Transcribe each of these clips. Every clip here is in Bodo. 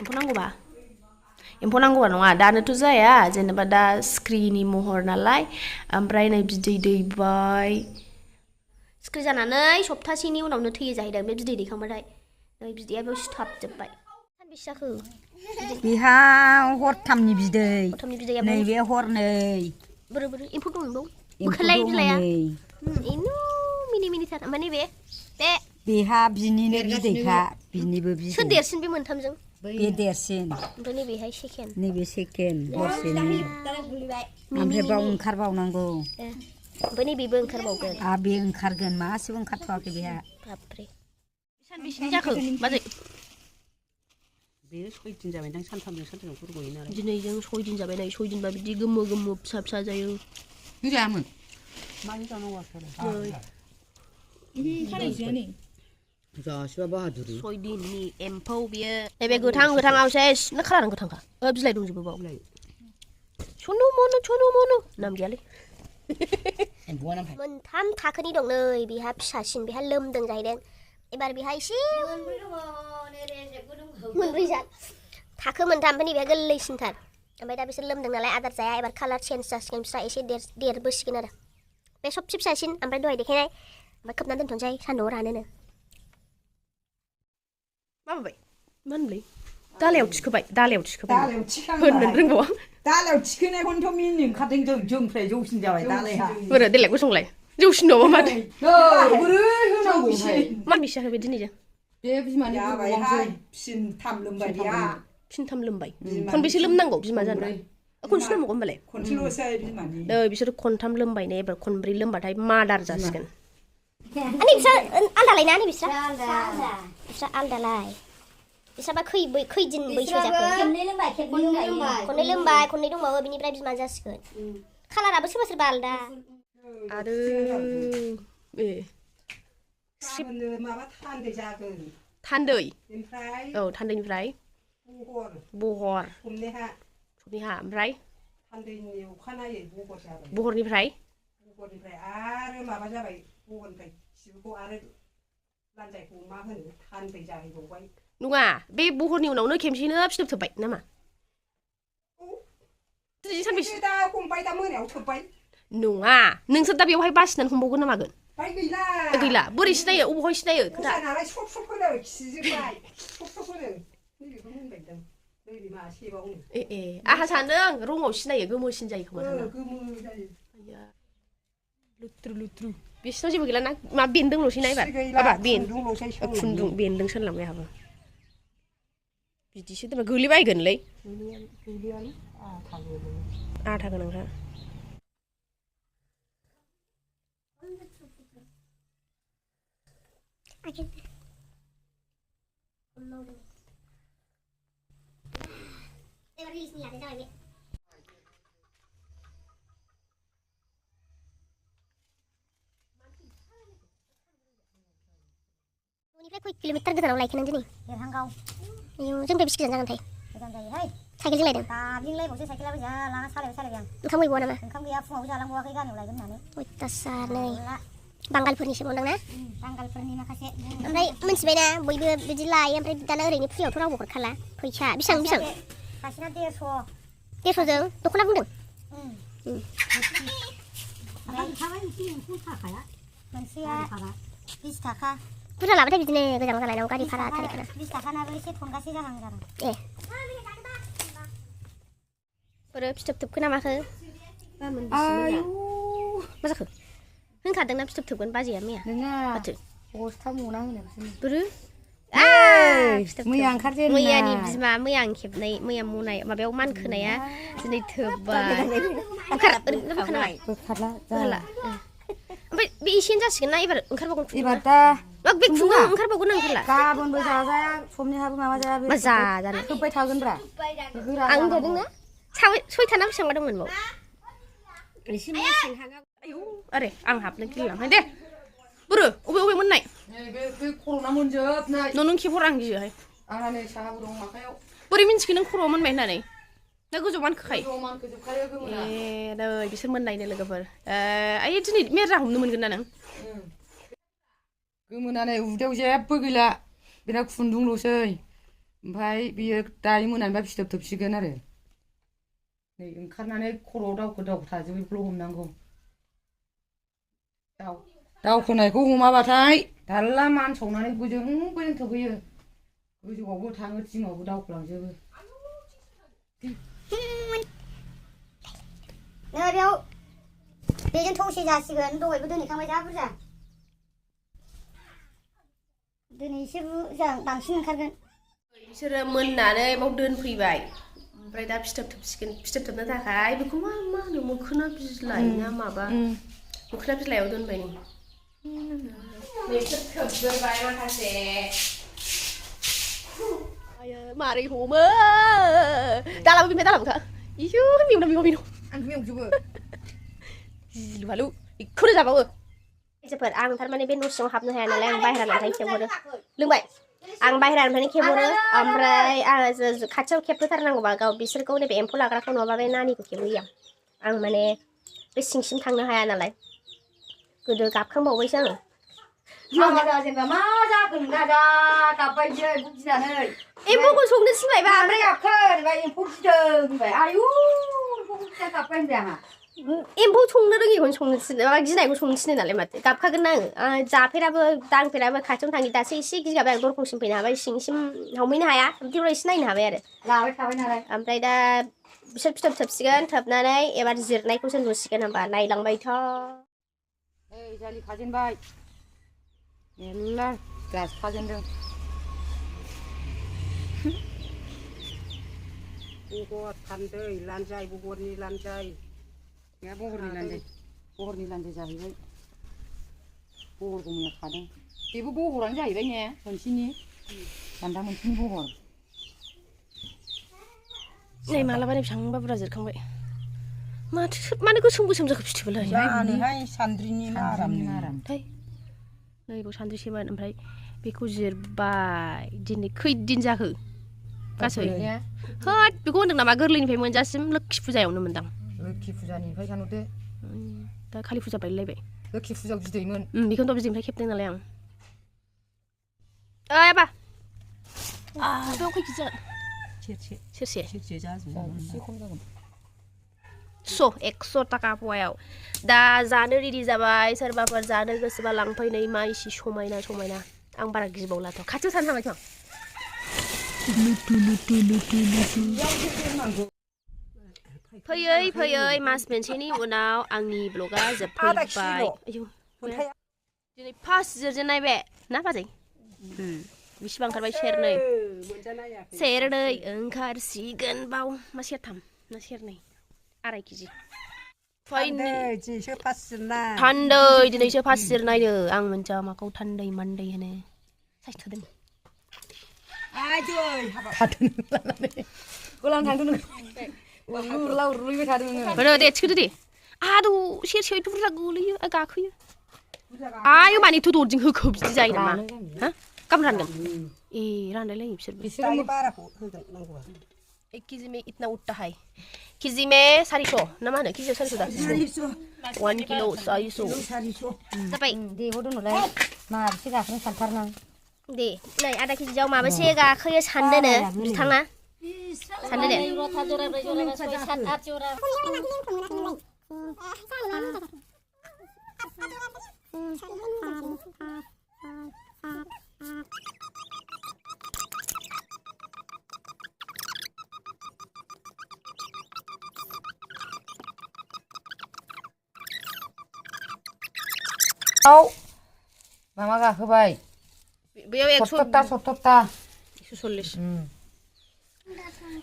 एम्फौ नांगौबा एम्फौ नांगौबा नङा दानोथ' जाया जेनेबा दा सिख्रिनि महर नालाय ओमफ्राय नै बिदै दैबाय सिख्रि जानानै सप्तासेनि उनावनो थैयो जाहैदों बे बिदै दैखांबाथाय नै बिदैया बेयाव सिथाबजोब्बाय सानबेसे जाखो बिहा हरथामनि बिदै नैबे हरनै बोरो बोरो एम्फौ दं बेयाव एम्फौ बोखारलाय दङ बिलाइआ नै इनु मिनि मिनिथार ओमफ्राय नैबे बे बेहा बिनिनो बिदैखा बिनिबो बिदै सोर देरसिन बे मोनथामजों बे देरसिन ओमफ्राय नैबेहाय सेकेन्ड नैबे सेकेन्ड हरसेनि ओमफ्राय बाव ओंखारबावनांगौ ओमफ्राय नैबेबो ओंखारबावगोन बे ओंखारगोन मासेबो ओंखारथ'वाखै बेहा बाबरे सानबेसे जाखो बाजै बे 6 दिन जाबायदां सानथामजों सानथामजों गयो नालाय दिनैजों 6 दिन जाबाय नै 6 दिनबा बिदि गोमो गोमो फिसा फिसा जायो जायामोन मानि जानांगौ आरो नै जासिबा बाहादुर 6 दिननि एम्फौ बियो नैबे गोथां गोथाङाव सेस ना खालारानो गोथांखा बिलाइ दंजोबो बाव सनु मनु नाम गैयालै मोनथाम थाखोनि दं नै बेहा फिसासिन बेहा लोमदों जाहैदों एबार बेहा एसे मोनब्रै जा थाखो मोनथाम ओमफ्राय नैबेहा गोरलैसिनथार ओमफ्राय दा बिसोर लोमदों नालाय आदार जाया एबार कालार चेन्ज जासिगोन बिस्रा एसे देरबोसिगोन आरो बे सबसे फिसासिन ओमफ्राय दहाय देखायनाय ओमफ्राय खोबना दोनथ'नोसै सान्दुंआव रानोनो माबाबाय मा होनलै दालायाव थिखोबाय होननो रोंबावा दालायाव थिखोनायखौनोथ' मिनि ओंखारदों जोंनिफ्राय जौसिन जाबाय दालाया बोरो देलाय गसंलाय जौसिन नङाबा माथो बोरै होनांगौ मा बेसे जाखो बे दिनैजों बे बिमानि फिनथाम लोमबाय बेहा फिनथाम लोमबाय खनबेसे लोमनांगौ बिमा जानो खनसे लोमबावगौ होमबालाय खनसेल'सै बिमानि नै बिसोर खनथाम लोमबाय ने एबार खनब्रै लोमबाथाय मादार जासिगोन आनै बिस्रा आलदालाय ना नै बिस्रा आलदालाय बिस्राबा खै दिन बैसो जाखो खननै लोमबाय खननै दंबावो बिनिफ्राय बिमा जासिगोन कालाराबो सोरबा सोरबा आलदा आरो माबा थान्दै जागोन थान्दै औ थान्दैनिफ्राय बहर सबनिहा ओमफ्राय थान्दैनि अखानायै बहर जाबाय बहरनिफ्राय आरो माबा जाबाय बहरनिफ्राय खिबुखौ आरो लान्जायखौ मा होनो थान्दै जाहैबावबाय नङा बे बहरनि उनावनो खेमसेनो फिथोब थोबबाय नामा दिनै सानबेसे दा हमबाय दा मोनायाव थोबबाय नङा नोंसोर दा बेवहाय बासिनानै हमबावगोन ना मागोन गैला बोरै सिनायो अबेहाय सिनायो खोन्था आहा सानदों रङाव सिनायो गोमोसिन जायो खोमा लुथ्रु बिसिनाव जेबो गैला ना मा बेन्दोंल'सै ना एबार माबा खुन्दुं बेन्दों सोनलांबाय आहाबो बिदिसो दोनबा गोलैबायगोनलै आथा गोनांखा न'निफ्राय खय किल'मिटार गोजानाव लायखो नों दिनै देरहांगाव जोंनिफ्राय बेसे गोजान जागोनथाय गोजान जायोहाय साइकेलजों लायदों दाब्लिंलायबावसो साइकेलाबो जा लाना सालायबाय आं ओंखाम गैबावा नामा ओंखाम गैया फुङावबो जालांबावाखै गामियाव लायगोन होननानै अयथासार नै बांगालफोरनिसो मोनदों ना बांगालफोरनि माखासे ओमफ्राय मिथिबायना बयबो बिदि लायो ओमफ्राय दाना ओरैनो फ्रियावथ' रावबो हरखाला फैसा बेसेबां सासेना 150जों दख'ना बुंदों मोनसेया 20 थाखा बुरजा लाबाथाय बिदिनो गोजान गोजान लायनांगौ गारि भारा थारिखना 20 थाखानाबो एसे थनगासे जाहां जादों बोरो फिथोब थोबखो ना माखो मा जाखो होनखादोंना फिथोब थोबगोन बाजैया मैया माथो बस्था मना होनो बोरो मैया ओंखारजेन मैयानि बिमा मैया आं खेबनाय मैया मनाय माबायाव मानखोनाया दिनै थोबबाय बोखारला ओमफ्य बे एसेनो जासिगोन ना एबार ओंखारबावगोन एबार दा बे खुन्दुं ओंखारबावगोन ना ओंखारला गाबोनबो जाजाया समनिहाबो माबा जाया मा जाजानो थोबबाय थागोनब्रा आं होनदोंना सयथा ना बेसेबां दंमोन बाव एसे आयौ आरे आं हाबनो गिलांहाय दे बोरो अबे मोननाय बे खर'ना मोनजोबनाय नों खेबहर आं गियोहाय आंना नै साहाबो दं आखायाव बोरै मिन्थिखो नों खर'आव मोनबाय होननानै ना गोजौ मानखोखायो गोमोना नै बिसोर मोननायनो लोगोफोर आयै दिनै मेरजा हमनो मोनगोन ना नों गोमोना नै उदैयाव जेबो गैला बिराद खुन्दुंल'सै ओमफ्राय बियो दायो मोनानिफ्राय फिथोब थोबसिगोन आरो नै ओंखारनानै खर'आव दावखो थाजोबो बेखौल' हमनांगौ दावखोनायखौ हमाबाथाय थाल्ला मानसावनानै बोजों थोबहैयो गोजौआवबो थाङो थिङावबो दावखोलांजोबो नै बेयाव बेजों थौसे जासिगोन दहायबो दोनहैखांबाय जा बुरजा दिनै एसे बुरजा बांसिन ओंखारगोन बिसोरो मोननानै बाव दोनफैबाय ओमफ्राय दा फिथोब थोबसिगोन फिथोब थोबनो थाखाय बेखौ मा होनो मोखोना बिलाइ ना माबा मोखोना बिलाइयाव दोनबाय नै बिसोर थोबग्रोबाय माखासे आयो मारै हमो दालाबो बिनिफ्राय दालाबोखा इयो मेवना आं मेवजोबो गिलु बालु बेखौनो जाबावो आइजोफोर आं थारमाने बे न' सिङाव हाबनो हाया नालाय आं बाहेरानिफ्राय खेबहरो लोंबाय आं बाहेरानिफ्रायनो खेबहरो ओमफ्राय आं खाथियाव खेबहोथारनांगौबा गाव बिसोरखौ नैबे एम्फौ लाग्राखौ नङाबा बे नानिखौ खेबहैयो आं माने बे सिंसिम थांनो हाया नालाय गोदो गाबखांबावबायसो आङो जेनेबा मा जागोन दा गाबबाय बियो एम्फौ गिनानै एम्फौखौ संनो थिनबायबा ओमफ्राय गाबखो एम्फौ गिदों होनबाय आयु एम्फौ गिना गाबबाय होनबाय आंहा एम्फौ संनो रोङिखौनो संनो थिनो गिनायखौ संनो थिनो नालाय माथो गाबखागोन ना आङो जाफेराबो दांफेराबो खाथियावनो थाङि दासो एसे गिगाबाय आं दरखंसिम फैनो हाबाय सिंसिम हमहैनो हाया बिदिल' एसे नायनो हाबाय आरो लाबाय थाबाय नालाय ओमफ्राय दा बिसोर फिथोब थोबसिगोन थोबनानै एबार जिरनायखौसो नुसिगोन होनबा नायलांबायथ' ओइ जालि खाजेनबाय मेरला दासो खाजेनदों बगर थान्दै लानजाय बगरनि लानजाय बहरनि लान्जाय जाहैबाय बहरखौ मैया खादों बेबो बहरानो जाहैबाय ने मोनसेनि दान्दा मोनसेनि बहर नै मालाबानो बेसेबांबा बुरजा जिरखांबाय मानो गोसोम जाखो फिथोबालाय जानोहाय सान्द्रिनि आरामथाय नै बाव सान्द्रिसोमोन ओमफ्राय बेखौ जिरबाय दिनै खैदिन जाखो गासै होद बेखौ होनदों नामा गोरलैनिफ्राय मोनजासिम लोखि फुजायावनो मोनदां लोखि फुजानिफ्राय सानहरदो दा खालि फुजा बायलायबाय लोखि फुजायाव बिदैमोन बेखौनोथ' बिदैनिफ्राय खेबदों नालाय आं ओइ आबा बेयाव खै केजि जागोन सेरसे जाजोबो एसे खम जागोन 100 थाखा पवायाव दा जानो रेडि जाबाय सोरबाफोर जानो गोसोबा लांफैनै मा इसे समायना आं बारा गिबावलाथ' खाथियाव थानो हाबायथ' फैयै मास मोनसेनि उनाव आंनि ब्लगा जोबफैबाय दिनै फार्स्ट जिरजेननाय बे ना बाजै बेसेबां ओंखारबाय सेरनै ओंखारसिगोन बाव मा सेरथाम ना सेरनै 2.5 केजि थान्दै दिनैसो फार्स्ट जिरनायनो आं मोनथिया माखौ थान्दै मान्दै होनो सायथ'दों दे थिखोदो दे आदौ सेरसेयाव एथ' बुरजा गोलैयो गाखोयो आयौ मानिथ' दरजों होखो बिदि जायो नामा हा गाबोन रानगोन ए रानलायलायो बिसोर बाराखौ होगोन नांगौबा 1 केजी में इतना उठता है केजी में 400 ना मा होनो केजियाव 400 दा 1 किलो 400 जाबाय दे हर दोनहरलाय माबेसे गाखोनो सानथारनां दे नै आधा केजियाव माबेसे गाखोयो सानदोनो बिथाङा सानदो दे मामा गाखोबाय बेयाव 140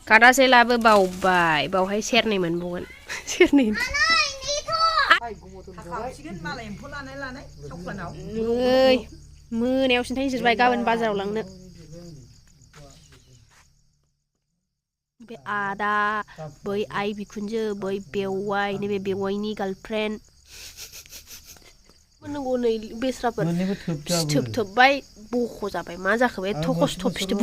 कादासे लाबो बावबाय बावहाय सेरनै मोनबावगोन सेरनै ओइ मोनायाव सिन्थाय जिरबाय गाबोन बाजाराव लांनो बे आदा बै आइ बिखुनजो बै बेवाइ नैबे बेवाइनि गार्लफ्रेन्ड नंगौ नै बेस्राफोर फिथोब थोबबाय बख' जाबाय मा जाखो एथ' खस्थ' फिथोब